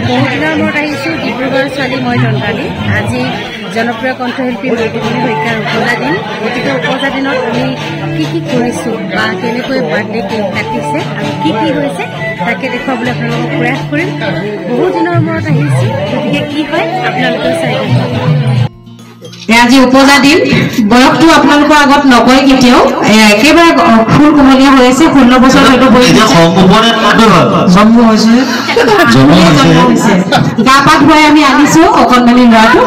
বহুত দিনৰ মূৰত আহিছোঁ ডিব্ৰুগড় ছোৱালী মই দন্তালি। আজি জনপ্ৰিয় কণ্ঠশিল্পী মন্টুমণি শইকীয়াৰ উপজা দিন। গতিকে উপজা দিনত আমি কি কি কৰিছোঁ বা কেনেকৈ বাৰ্থডে কেক কাটিছে আৰু কি কি হৈছে তাকে দেখুৱাবলৈ আপোনালোকক প্ৰয়াস কৰিম। বহুত দিনৰ মূৰত আহিছোঁ, গতিকে কি হয় আপোনালোকেও চাই থাকক। আজি উপজা দিন, বয়সটো আপোনালোকৰ আগত নকয় কেতিয়াও, একেবাৰে ফুল কোমলীয়া হৈ আছে, 16 বছৰ হয়তো জন্ম হৈছে, গা পা ধুৱাই আমি আনিছো অকণমানি ল'ৰাটো।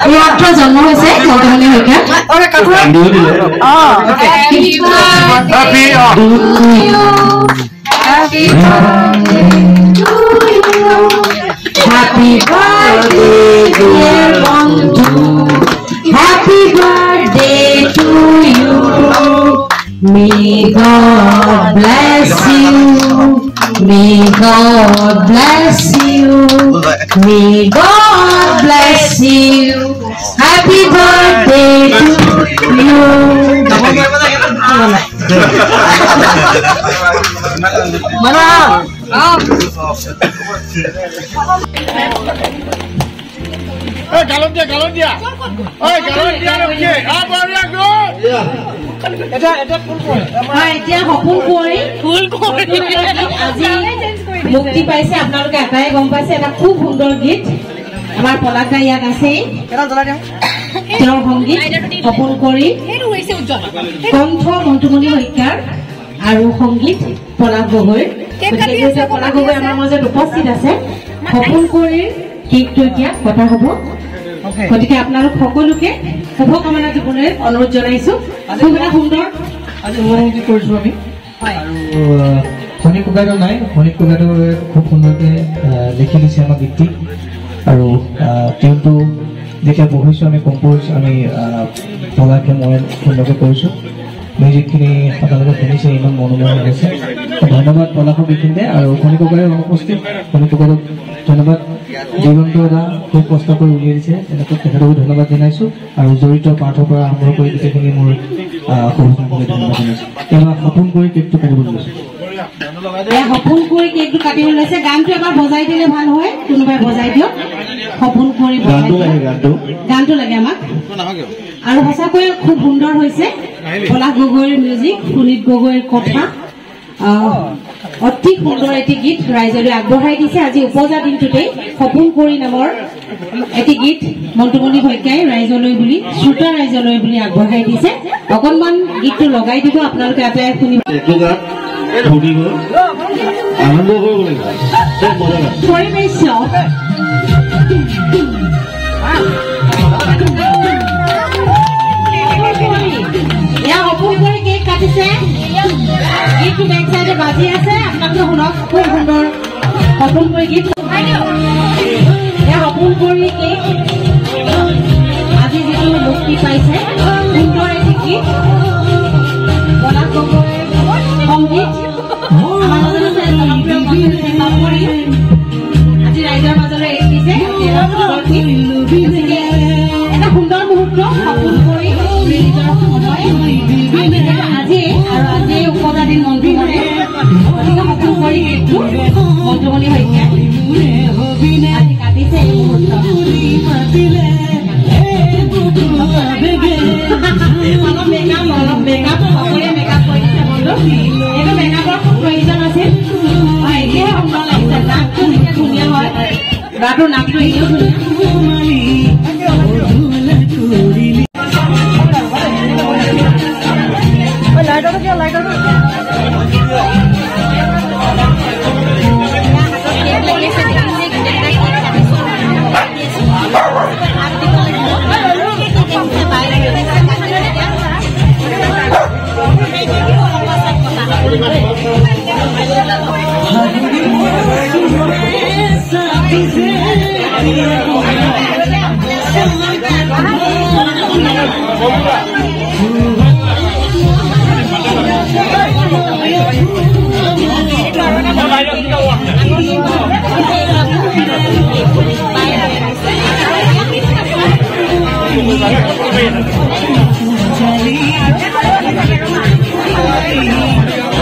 এইমাত্ৰ জন্ম হৈছে Montumoni Saikia. Happy birthday, dear Montu. Happy birthday to you. May God bless you. May God bless you. May God bless you. Happy birthday to you. Mana? এতিয়া সপোন কুঁৱৰী আজি মুক্তি পাইছে, আপোনালোকে এটাই গম পাইছে। এটা খুব সুন্দৰ গীত, আমাৰ পলাশ দা ইয়াত আছেই। তেওঁৰ সংগীত সপোন কুঁৱৰী, কণ্ঠ মন্টুমণি শইকীয়াৰ আৰু সংগীত পলাশ গগৈৰ। গতিকে পলাশ গগৈ আমাৰ মাজত উপস্থিত আছে। সপোন কুঁৱৰীৰ কেকটো এতিয়া কটা হ'ব, গতিকে আপোনালোক সকলোকে শুভকামনা দিবলৈ অনুৰোধ জনাইছো। খুব এটা সুন্দৰ আজি শুভাৰম্ভ কৰিছো আমি। আৰু শনি ককাইদেউ নাই, শনি ককাইদেৱে খুব সুন্দৰকে লিখি দিছে আমাক গীতটি। আৰু টিউনটো যেতিয়া বহিছোঁ আমি কম্প'জ আমি পলাশে মই সুন্দৰকৈ কৰিছোঁ। মিউজিকখিনি আপোনালোকে শুনিছে, ইমান মনোমোহা হৈছে। ধন্যবাদ পলাশক এইখিনিতে। আৰু শনি ককাইদেউ অনুপস্থিত, শনি ককাইদেউক ধন্যবাদ। দিগন্ত দা খুব কষ্ট কৰি উলিয়াই দিছে, তেনেকৈ তেখেতকো ধন্যবাদ জনাইছোঁ। আৰু জড়িত পাঠৰ পৰা আৰম্ভ কৰি গোটেইখিনি মোৰ শুভকামনালৈ ধন্যবাদ জনাইছোঁ। এইবাৰ সপোন কৰি কেকটো কাটিব লৈছোঁ। সপোন কৰি কেকটো কাটিব লৈছে। গানটো এবাৰ বজাই দিলে ভাল হয়, কোনোবাই বজাই দিয়ক। সপোন কৰি গানটো লাগে আমাক। আৰু সঁচাকৈয়ে খুব সুন্দৰ হৈছে। পলাশ গগৈৰ মিউজিক, সুনীত গগৈৰ কথা, অতি সুন্দৰ এটি গীত ৰাইজলৈ আগবঢ়াই দিছে। আজি উপজা দিনটোতেই সপোন কৰি নামৰ এটি গীত মন্টুমণি শইকীয়াই ৰাইজলৈ বুলি, শ্ৰোতা ৰাইজলৈ বুলি আগবঢ়াই দিছে। অকণমান গীতটো লগাই দিব, আপোনালোকে আটাই শুনিব। পৰিৱেশ সপোন কৰি কেক কাটিছে, গীতটো বেক চাইডে বাজি আছে, আপোনালোকে শুনক। খুব সুন্দৰ সপোন কৰি গীত, সপোন কৰি কেক আজি যিটো মুক্তি পাইছে, সুন্দৰ এটি গীত, পলাশ গগৈৰ সংগীত। আমাৰ মাজত আছে জনপ্ৰিয় কণ্ঠশিল্পী পাপৰি, আজি ৰাইজৰ মাজলৈ এৰি দিছে। গতিকে এটা সুন্দৰ মুহূৰ্ত সপোন কৰি ৰিলিজৰ সময় আজি, আৰু আজি উপজা দিন মন্টুমণি। গতিকে সপোন কৰি গীতটো মন্টুমণি শইকীয়া আজি কাটিছে এই মুহূৰ্তত। অলপ মেকআপ, অলপ মেকআপ, সকলোৱে মেকআপ কৰি দিছে বন্ধু। এইটো মেকআপৰ খুব প্ৰয়োজন আছিল। এতিয়াহে সুন্দৰ লাগিছে, নাকটো যেতিয়া ধুনীয়া হয়, ল'ৰাটোৰ নাকটো এনেও ধুনীয়া।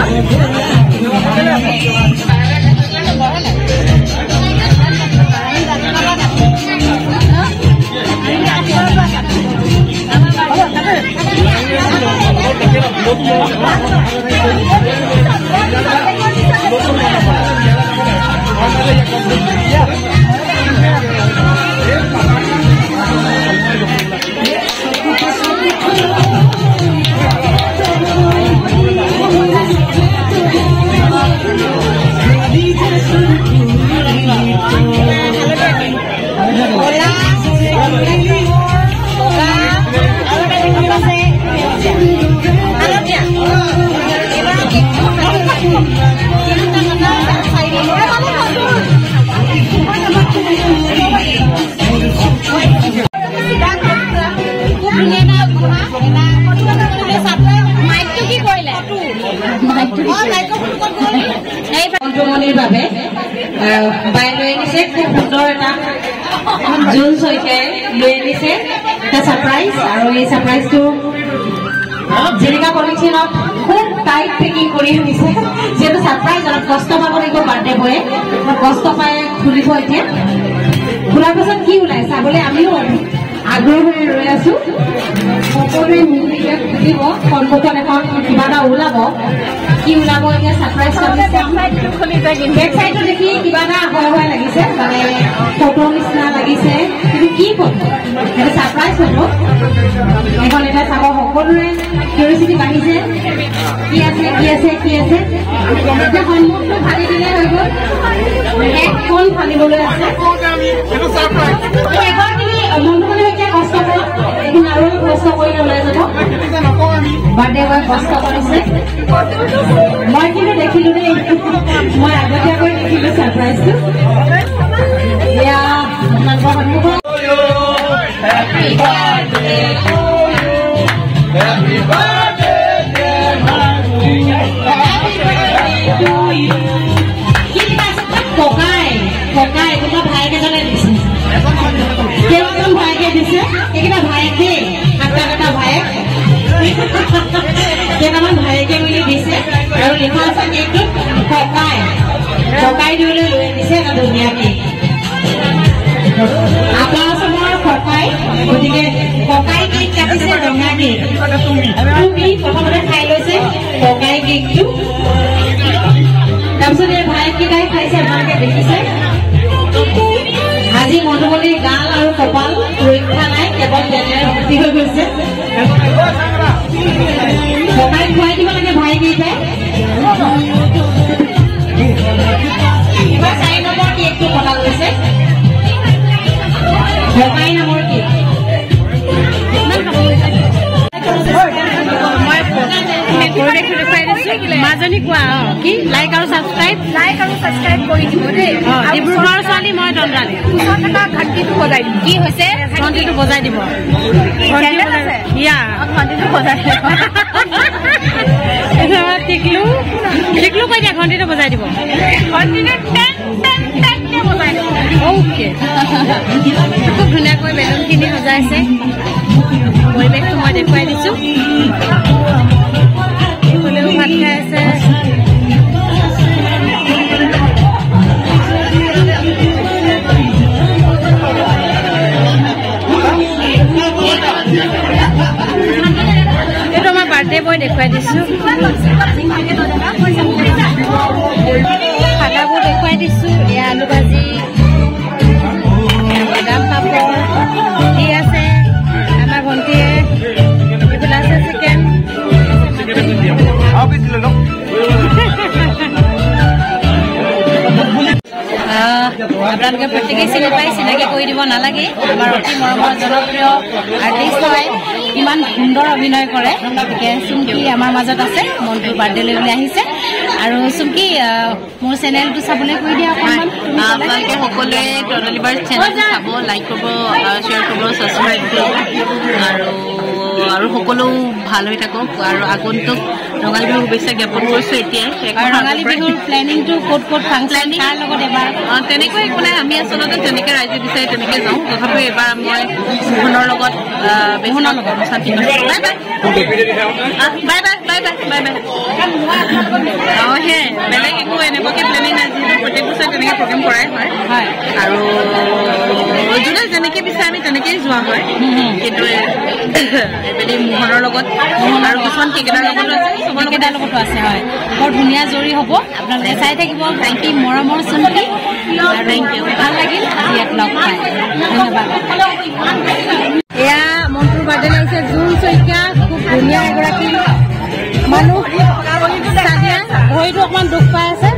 Thank you. এই মন্ত্ৰমণিৰ বাবে বাই লৈ আনিছে খুব সুন্দৰ এটা জোন শইকীয়াই লৈ আনিছে এটা ছাৰপ্ৰাইজ। আৰু এই ছাৰপ্ৰাইজটো জিলিকা পলিথিনত খুব টাইট পেকিং কৰি আনিছে, যিহেতু ছাৰপ্ৰাইজ অলপ কষ্ট পাব লাগিব বাৰ্থডে বয়ে, কষ্ট পাই খুলিব। এতিয়া খোলাৰ পাছত কি ওলাই চাবলৈ আমিও আগ্ৰহেৰে ৰৈ আছো। সকলোৱে মিলি এতিয়া খুলিব, সন্মুখত এখন কিবা এটা ওলাব, কি ওলাব এতিয়া ছাৰপ্ৰাইজ। বেক চাইডটো দেখি কিবা এটা ভয় ভয় লাগিছে, মানে ফটো নিচিনা লাগিছে, কিন্তু কি ফটো সেইটো ছাৰপ্ৰাইজ হ'ব। এখন এতিয়া চাব, সকলোৰে কিউৰিচিটি বাঢ়িছে, কি আছে কি আছে কি আছে। এতিয়া সন্মুখটো ফালি দিলে হৈ গ'ল, একখন ফালিবলৈ আছে। মন্টুমণি শইকীয়া কষ্ট কৰক, এইখিনি আৰু কষ্ট কৰিলে ওলাই যাব। বাৰ্থডে বয় কষ্ট কৰিছে, মই কিন্তু দেখিলো দেই, মই আগতীয়াকৈ দেখিলো ছাৰপ্ৰাইজটো। এয়া আপোনালোকৰ সন্মুখত। ককাই ককাই কোনোবা ভায়েক এজনে দিছে, কেইজন ভায়েকে দিছে, এইকেইটা ভায়েক দেই, সাতটা সাতটা ভায়েক, কেইটামান ভায়েকে মিলি দিছে। আৰু লিখা আছে কেকটোত ককাই, ককাই দিবলৈ লৈ আনিছে এটা ধুনীয়া কেক। আপাৰ আছামৰ ককাই, গতিকে ককাই কেক কাটিছে, ৰঙা কেক। তুমি প্ৰথমতে খাই লৈছে ককাই কেকটো, তাৰপিছত এই ভায়েক কেইটাই খাইছে, আপোনালোকে দেখিছে। আজি মধুমণিৰ গাল আৰু কপাল ৰক্ষা নাই, কেৱল তেলেৰে ভৰ্তি হৈ গৈছে। ককাই খুৱাই দিব লাগে ভাইকেইটাই। এইবাৰ 4 নম্বৰ কেকটো কটা গৈছে, ককাই নামৰ কেক। মাজনী কোৱা কি লাইক আৰু ছাবস্ক্ৰাইব, লাইক আৰু ছাবস্ক্ৰাইব কৰি দিব দেই। ডিব্ৰুগড়ৰ ছোৱালী মই দণ্ডালী। ওচৰত থকা ঘণ্টিটো বজাই দিব। কি হৈছে? ঘণ্টিটো বজাই দিব। ঘণ্টিটো বজাই দিব। টিকলু টিকলু কৈ দিয়া, ঘণ্টিটো বজাই দিব। ঘণ্টিটো টেং টেং টেংকে বজাই দিব। অ'কে, খুব ধুনীয়াকৈ বেলুনখিনি সজাইছে, পৰিৱেশটো মই দেখুৱাই দিছোঁ। এইফালেও ভাত খাই আছে। এইটো আমাৰ বাৰ্থডে বয় দেখুৱাই দিছোঁ, খানাবোৰ দেখুৱাই দিছোঁ। এয়া আলু ভাজি, বাদাম পাপৰ দি আছে আমাৰ ভণ্টিয়ে, এইফালে আছে চিকেন। আপোনালোকে প্ৰত্যেকেই চিনি পাই, চিনাকি কৰি দিব নালাগে। আমাৰ অতি মৰমৰ জনপ্ৰিয় আৰ্টিষ্ট হয়, ইমান সুন্দৰ অভিনয় কৰে। গতিকে চুমকি আমাৰ মাজত আছে, মনটোৰ বাৰ্থডে লৈ বুলি আহিছে। আৰু চুমকি, মোৰ চেনেলটো চাবলৈ কৈ দিয়া অকণমান। আপোনালোকে সকলোৱে তৰালিবাৰ চেনেলটো চাব, লাইক কৰিব, শ্বেয়াৰ কৰিব, ছাবস্ক্ৰাইব কৰিব, আৰু সকলো ভাল হৈ থাকক। আৰু আগন্তুক ৰঙালী বিহুৰ শুভেচ্ছা জ্ঞাপন কৰিছোঁ এতিয়াই। ৰঙালী বিহুৰ প্লেনিংটো ক'ত ক'ত ফাংচন কাৰ লগত এবাৰ? তেনেকৈ একো নাই, আমি আচলতে যেনেকৈ ৰাইজে বিচাৰে তেনেকৈ যাওঁ। তথাপিও এইবাৰ মই মোহনৰ লগত বেহুনৰ লগত অনুষ্ঠান ঠিক আছে। Bye bye bye bye bye bye bye bye. অঁ, সেয়াই, বেলেগ একো এনেকুৱাকৈ প্লেনিং নাই, যিহেতু প্ৰত্যেক বছৰে তেনেকৈ প্ৰগ্ৰেম কৰাই হয়। আৰু যোনে যেনেকৈ বিচাৰে আমি তেনেকেই যোৱা হয়। কিন্তু এইবেলি মোহনৰ লগত আৰু কিছুমান কেকেটাৰ লগতো আছে, কেকেটাৰ লগতো আছে। হয়, বৰ ধুনীয়া জৰি হ'ব, আপোনালোকে চাই থাকিব। Thank U মৰমৰ চুমকি, thank U, ভাল লাগিল আজি ইয়াত লগ পাই, ধন্যবাদ। এয়া মন্টুৰ বাৰ্থডে লাগিছে জোন শইকীয়া, খুব ধুনীয়া এগৰাকী মানুহ। ভৰিটো অকণমান দুখ পাই আছে,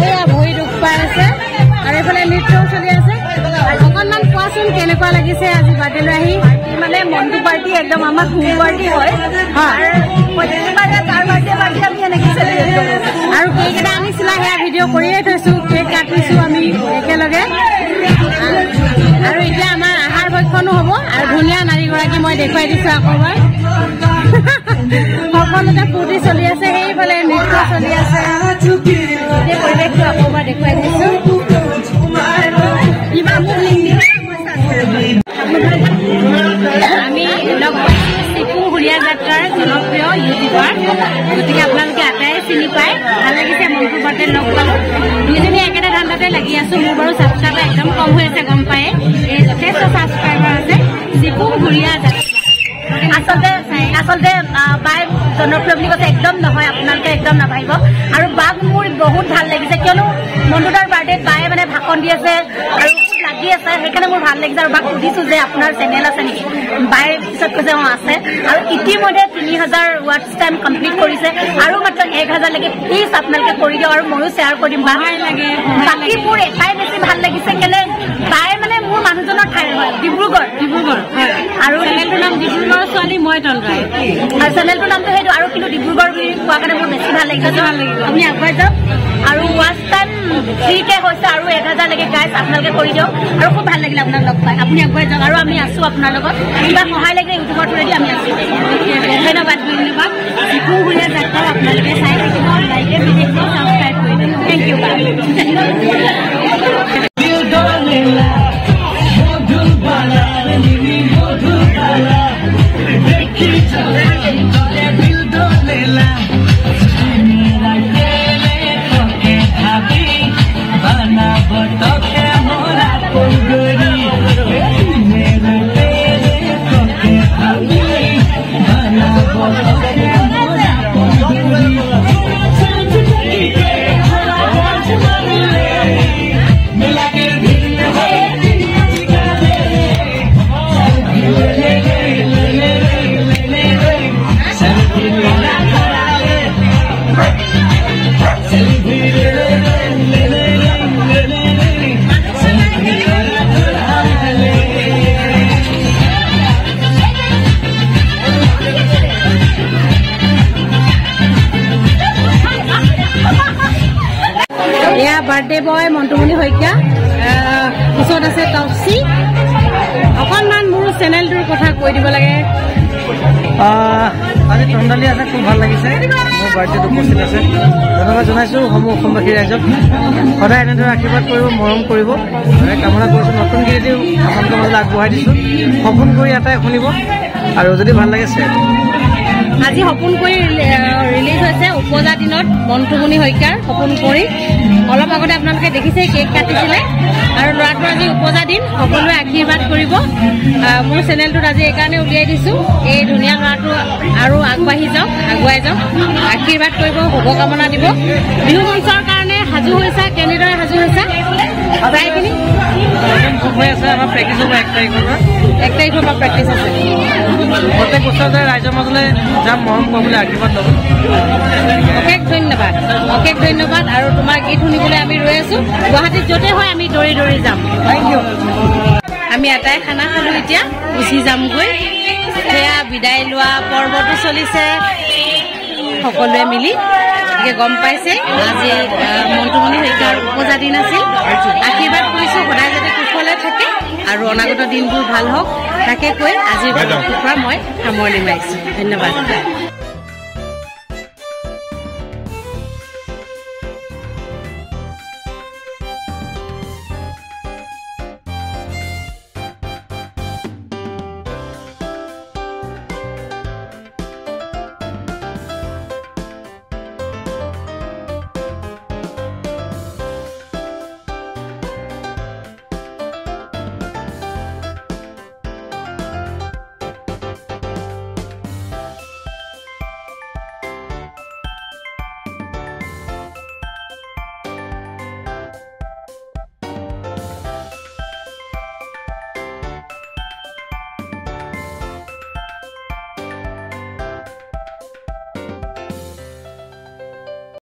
এয়া ভৰি দুখ পাই আছে। আৰু এইফালে নৃত্যও চলি আছে। অকণমান কোৱাচোন কেনেকুৱা লাগিছে আজি বাৰ্থডে লৈ আহি? মানে মনটো পাৰ্টি একদম আমাৰ হোম পাৰ্টি হয়। আৰু কেক এটা আনিছিলা, সেয়া ভিডিঅ' কৰিয়ে থৈছো, কেক কাটিছো আমি একেলগে। আৰু এতিয়া আমাৰ আহাৰ ভক্ষণো হ'ব। আৰু ধুনীয়া নাৰীগৰাকী মই দেখুৱাই দিছো আকৌ এবাৰ। সকলোতে ফূৰ্তি চলি আছে, সেইফালে নৃত্য চলি আছে। গোটেই পৰিৱেশটো আকৌ এবাৰ দেখুৱাই দিছোঁ। আমি লগ পাইছোঁ চিকু সুৰীয়া যাত্ৰাৰ জনপ্ৰিয় ইউটিউবাৰ, গতিকে আপোনালোকে আটাই চিনি পায়। ভাল লাগিছে মনটোৰ বাৰ্থডে লগ পালোঁ। দুইজনী একেটা ধান্দাতে লাগি আছোঁ। মোৰ বাৰু ছাবস্ক্ৰাইবাৰ একদম কম হৈ আছে, গম পায়, এই যথেষ্ট ছাবস্ক্ৰাইবাৰ আছে। চিকু সুৰীয়া যাত্ৰা আচলতে বাই জনপ্ৰিয় বুলি কৈছে, একদম নহয়, আপোনালোকে একদম নাভাবিব। আৰু বাক মোৰ বহুত ভাল লাগিছে, কিয়নো মন্টুদাৰ বাৰ্থডেত বায়ে মানে ভাষণ দি আছে আৰু খুব লাগি আছে, সেইকাৰণে মোৰ ভাল লাগিছে। আৰু বাক সুধিছো যে আপোনাৰ চেনেল আছে নেকি, বায়ে পিছত কৈছে অঁ আছে। আৰু ইতিমধ্যে 3000 ৱাটছ টাইম কমপ্লিট কৰিছে আৰু মাত্ৰ 1000 লাগে। প্লিজ আপোনালোকে কৰি দিয়ক আৰু ময়ো শ্বেয়াৰ কৰি দিম। বাকী মোৰ এটাই বেছি ভাল লাগিছে, কেলে বায়ে মানে মোৰ মানুহজনৰ ঠাইৰ হয়, ডিব্ৰুগড়। ডিব্ৰুগড় আৰু চেনেলটোৰ নাম ডিব্ৰুগড়ৰ ছোৱালী মই তন্দ্ৰাই, আৰু চেনেলটোৰ নামটো সেইটো। আৰু কিন্তু ডিব্ৰুগড় বুলি কোৱাৰ কাৰণে মোৰ বেছি ভাল লাগিছে। আপুনি আগুৱাই যাওক। আৰু ৱাটছ টাইম 3K হৈছে আৰু 1000 লাগে গাইজ, আপোনালোকে কৰি দিয়ক। আৰু খুব ভাল লাগিলে আপোনাক লগ পাই। আপুনি আগুৱাই যাওক আৰু আমি আছো আপোনাৰ লগত, কিবা সহায় লাগিলে ইউটিউবৰ থ্ৰুৱেদি আমি আছো। ধন্যবাদ, ধন্যবাদ। চিকু সুৰীয়া যাত্ৰা আপোনালোকে চাই থাকিব, লাইক দিব, ছাবস্ক্ৰাইব কৰি দিব। Thank you. এয়া বাৰ্থডে বয় মন্টুমণি শইকীয়া, ওচৰত আছে টপচি। অকণমান মোৰ চেনেলটোৰ কথা কৈ দিব লাগে। আজি তন্দালি আছে, খুব ভাল লাগিছে। মোৰ বাৰ্থডেত উপস্থিত আছে, ধন্যবাদ জনাইছোঁ সমূহ অসমবাসী ৰাইজক। সদায় এনেদৰে আশীৰ্বাদ কৰিব, মৰম কৰিব কামনা কৰিছোঁ। নতুন গীত এটি আপোনালোকৰ মাজলৈ আগবঢ়াই দিছোঁ, সপোন কৰি এটাই শুনিব আৰু যদি ভাল লাগে শ্বেয়াৰ। আজি সপোন কৰি ৰিলিজ হৈছে উপজা দিনত মন্টুমণি শইকীয়াৰ সপোন কৰি। অলপ আগতে আপোনালোকে দেখিছে কেক কাটিছিলে। আৰু ল'ৰাটোৰ আজি উপজা দিন, সকলোৱে আশীৰ্বাদ কৰিব। মোৰ চেনেলটোত আজি এইকাৰণে উলিয়াই দিছোঁ, এই ধুনীয়া ল'ৰাটো আৰু আগবাঢ়ি যাওক, আগুৱাই যাওক, আশীৰ্বাদ কৰিব, শুভকামনা দিব। বিহু মঞ্চৰ কাৰণে সাজু হৈছা, কেনেদৰে সাজু হৈছা? প্ৰায়খিনি হৈ আছে, আমাৰ প্ৰেক্টিচ হ'ব 1 তাৰিখৰ পৰা। 1 তাৰিখৰ পৰা প্ৰেক্টিচ আছে। প্ৰত্যেক বছৰতে ৰাইজৰ মাজলৈ যাম, মৰম কৰিবলৈ আশীৰ্বাদ ল'ব। অশেষ ধন্যবাদ, অশেষ ধন্যবাদ। আৰু তোমাৰ গীত শুনিবলৈ আমি ৰৈ আছোঁ। গুৱাহাটীত য'তে হয় আমি দৌৰি দৌৰি যাম। Thank you. আমি এটাই খানা খালোঁ, এতিয়া গুচি যামগৈ। সেয়া বিদায় লোৱা পৰ্বটো চলিছে সকলোৱে মিলি। গতিকে গম পাইছে আজি মন্টুমণি শইকীয়াৰ উপজা দিন আছিল। আশীৰ্বাদ কৰিছোঁ সদায় যাতে কুশলে থাকে আৰু অনাগত দিনবোৰ ভাল হওক, তাকে কৈ আজিৰ পৰা মই সামৰণি মাৰিছোঁ। ধন্যবাদ।